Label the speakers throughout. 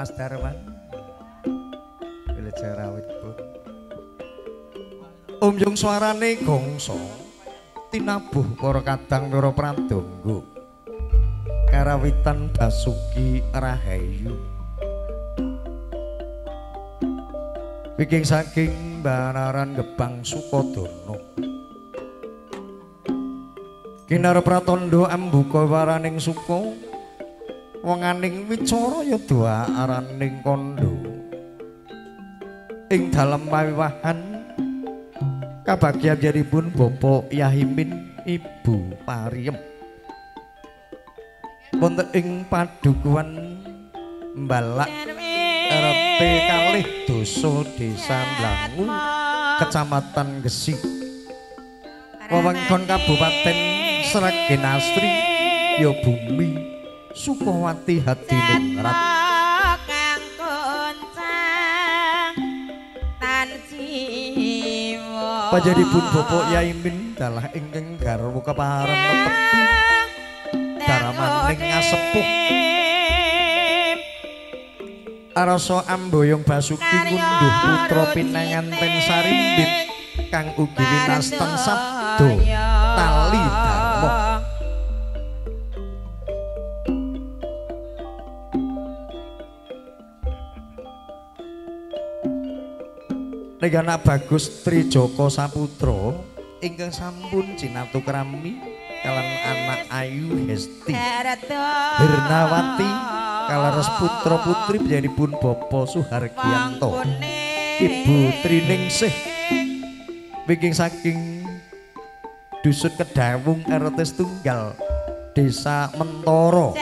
Speaker 1: Mas Darwan. Wilujeng rawuh pun. Umyung suarane gongso tinabuh para kadang para pradangga. Karawitan Basuki Rahayu. Wiking saking Banaran Gebang Sukodono. Kinar pratandha ambuka waraning suka wenganing wicara ya doa araning kandha. Ing dalem pawiwahan kabagyanipun Bapak Yahimin Ibu Pariem. Wonten ing padukuhan Mbalak RT kalih Doso Desa Blangu Kecamatan Gesi wewengkon Kabupaten Sragen Asri ya bumi Sukawati Hadiningrat. Panjenenganipun Bapak Yaimin dalah ingkang garwa kepahareng netepi daramaning ngasepuh arasa amboyong Basuki ngunduh putra pinanganten sarimbit kang ugi winasten sabda tali dharma. Ning anak Bagus Trijoko Saputra ingkang sampun cinatu krami kalan anak Ayu Hesti Hernawati kalares putra putri panjenenganipun Bapak Suhargianto Ibu Triningsih wingking saking Dusun Kedawung RT Setunggal Desa Mentoro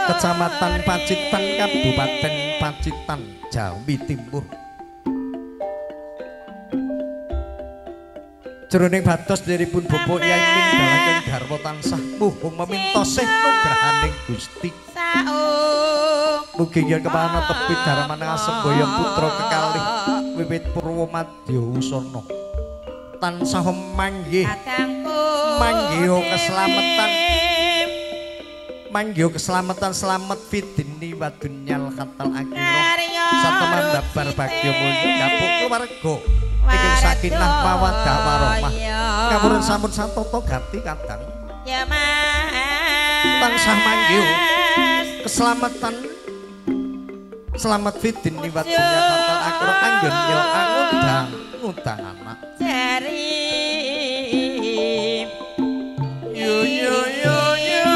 Speaker 1: Kecamatan Pacitan Kabupaten Pacitan Jawi Timur. Jroning batos dheripun Bapak Yaimin dalaken garwa tansah muhung memintosih nugrahaning Gusti. Mugi yen kepana tepi daramane asemboyong putra kekalih wiwit purwa madya wusana tansah manggih manggiha keselamatan manggiha keselamatan slamet fidini wa dunyal khatal akhirah sateman babar bagya mulya gapuk keluarga ingkang sakinah mawaddah warahmah kawurun sampun satata gati kadang tansah manggiha keselamatan selamat fidini wa dunya khatal akhirah anggen yo angundang ngundang anak yo yo yo yo.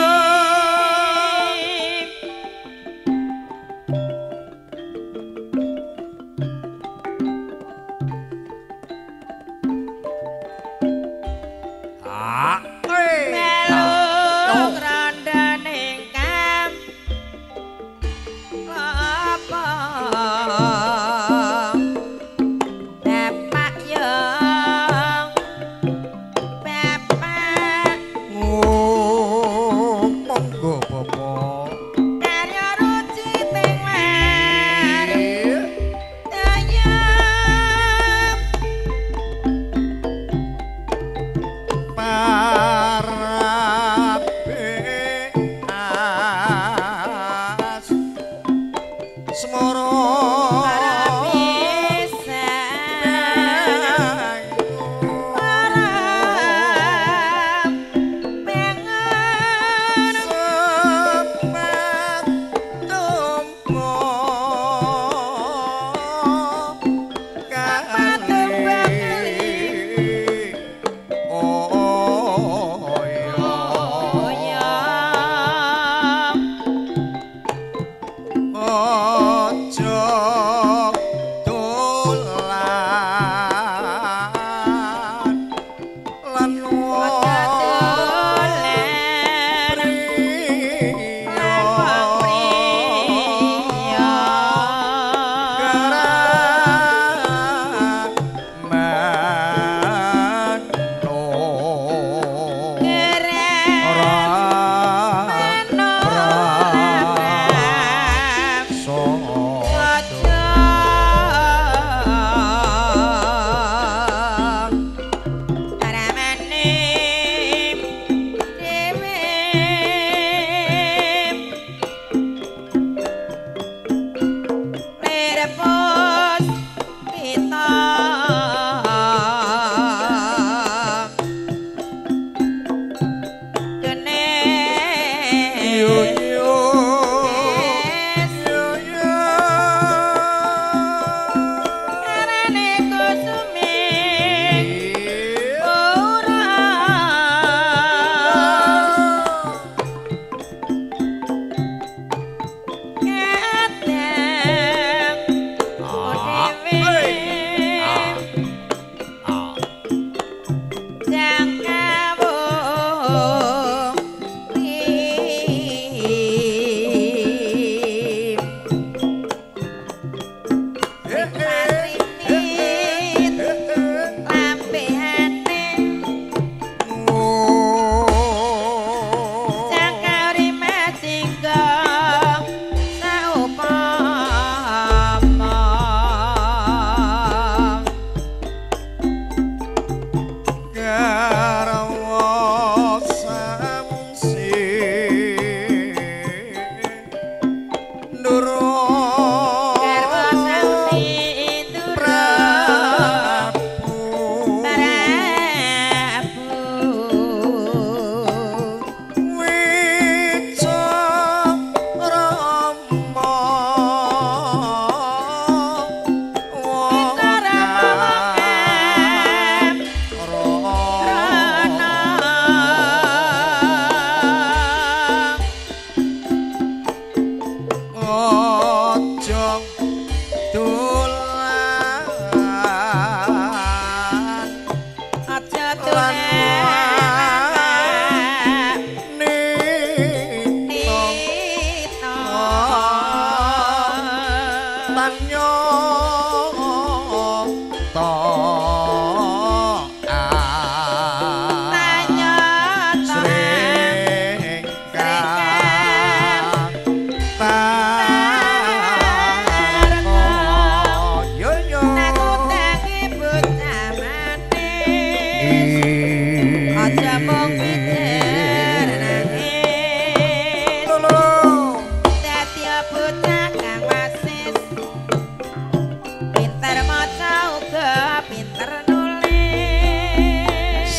Speaker 2: Bapak yang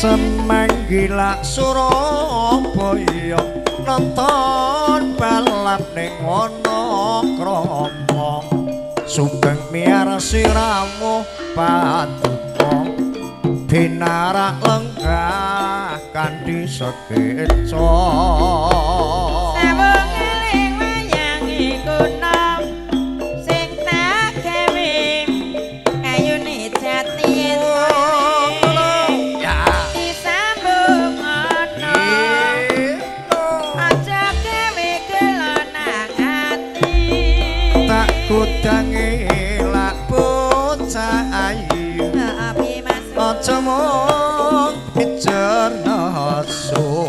Speaker 1: Semanggi lak Surabaya nonton balap ning Wonokromo. Sugeng miyar sirawuh paduka binarak lenggah kanthi sekeca.
Speaker 2: Sawung eling wayange kuno sing tak gawe kayune jati disambung ana aja gawe gelo nang ati.
Speaker 1: Tak kudange lak bocah ayu aja mung pijer nesu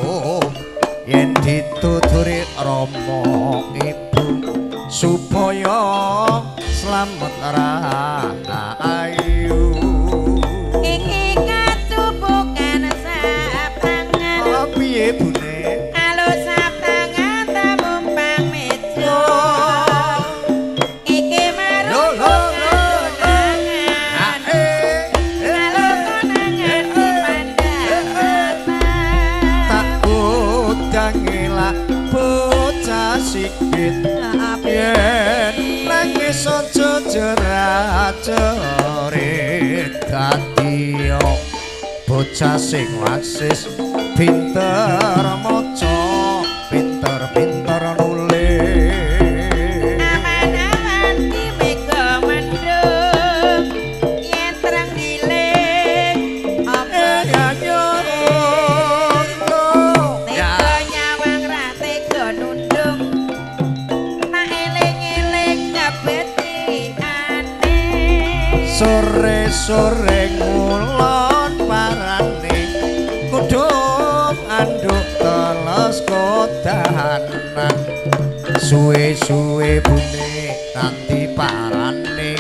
Speaker 1: yen dituturi rama ibu supaya slamet rahayu.
Speaker 2: Iki kacupukan saptangan.
Speaker 1: Oh piye bune?
Speaker 2: Kalau saptangan tamumpang meja. Iki marung konangan. Kalau konangan dipandang mata.
Speaker 1: Tak kudange lak bocah sikit yen nangis aja jerat-jerit dadi bocah sing wasis pinter maca pinter-pinter nulis.
Speaker 2: Awan-awan ki mega mendung yen terang giling apa tega nyawang ra tega nundung tak eling-eling kabetiane.
Speaker 1: Sore-sore ngulon parane kudung anduk teles kodanan. Suwe-suwe bune nanti parane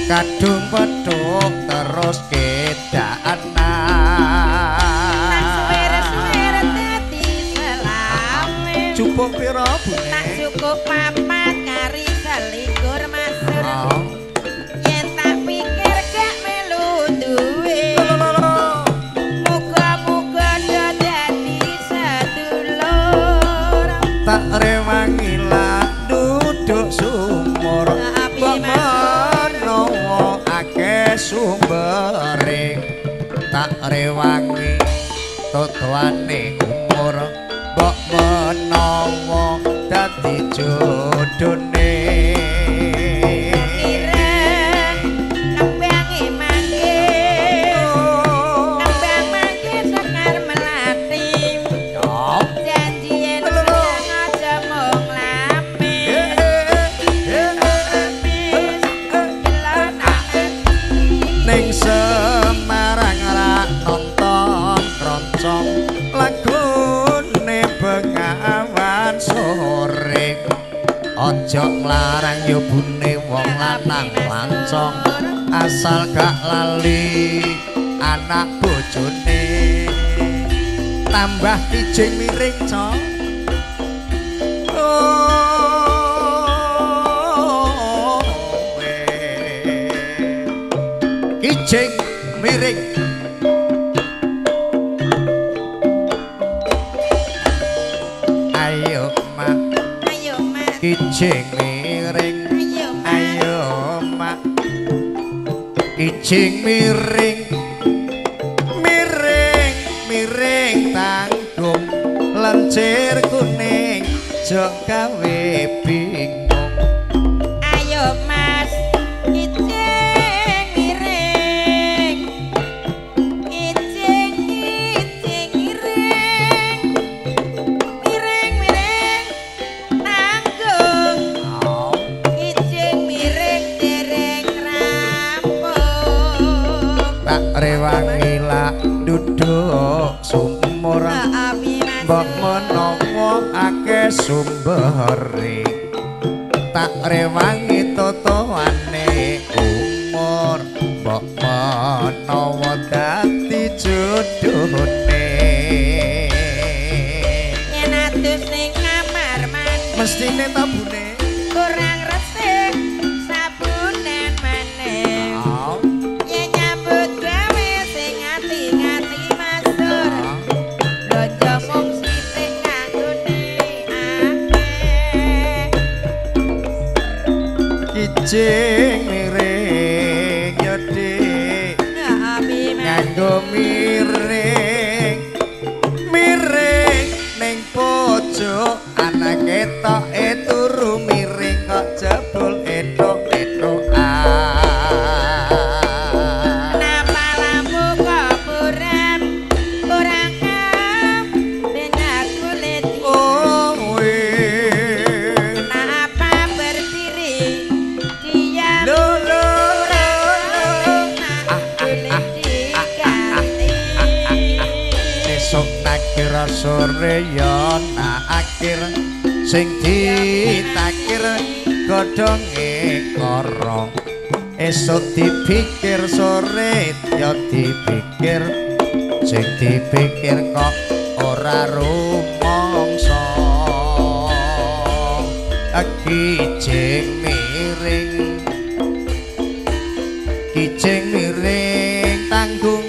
Speaker 1: kadung pedhok terus kedanan.
Speaker 2: Tak suwer-suwer dadi selame.
Speaker 1: Cukup pira bune?
Speaker 2: Tak cukup papat kari selikur masur. Yen tak pikir gak melu duwe. Muga-muga do dadi sedulur.
Speaker 1: Tak rewangi lak duduk sumur mbok menawa akeh sumbere. Tak rewangi totoane umur mbok menawa dadi jodone.
Speaker 2: Ireng kembange manggis, kembang manggis sekar melati. Janji yen sayang aja mung lamis. Lamis gelo nang ati.
Speaker 1: Ning Semarang ra nonton kroncong lagune Bengawan Sore. Ojo nglarang yo bune wong lanang lancong asal gak lali anak bojone. Tambah kijing miring cong. Oh, kijing miring. Ayo mak,
Speaker 2: Ayo Mas,
Speaker 1: kijing miring.
Speaker 2: ayo Mas.
Speaker 1: Ayo mak, kijing miring. Miring, miring tanggung lencir kuning jok gawe bingung.
Speaker 2: Ayo Mas, kijing miring. Kijing, kijing miring. Miring, miring tanggung. Kijing miring dereng rampung.
Speaker 1: Tak rewangi lak duduk sumur mbok menawa akeh sumbere. Tak rewangi totoane umur mbok menawa dadi jodone.
Speaker 2: Yen adus ning kamar mandi
Speaker 1: Mestine ta bune?
Speaker 2: kurang resik sabunan maneh. Yen nyambut gawe sing ati-ati
Speaker 1: Kijing miring ya Dik, nganggo miring miring ning pojok ana ketoke turu miring kok jebul ethok-ethokan.
Speaker 2: Kenapa lampu kok buram kurang benak kulit?
Speaker 1: Oh,
Speaker 2: kenapa berdiri diam?
Speaker 1: Lo lo lo
Speaker 2: kulit diganti.
Speaker 1: Esuk nakir sore ya nakir sing ditakir godhonge korong. Esuk dipikir sore ya dipikir sing dipikir kok ora rumangsa. Kijing miring, kijing miring tanggung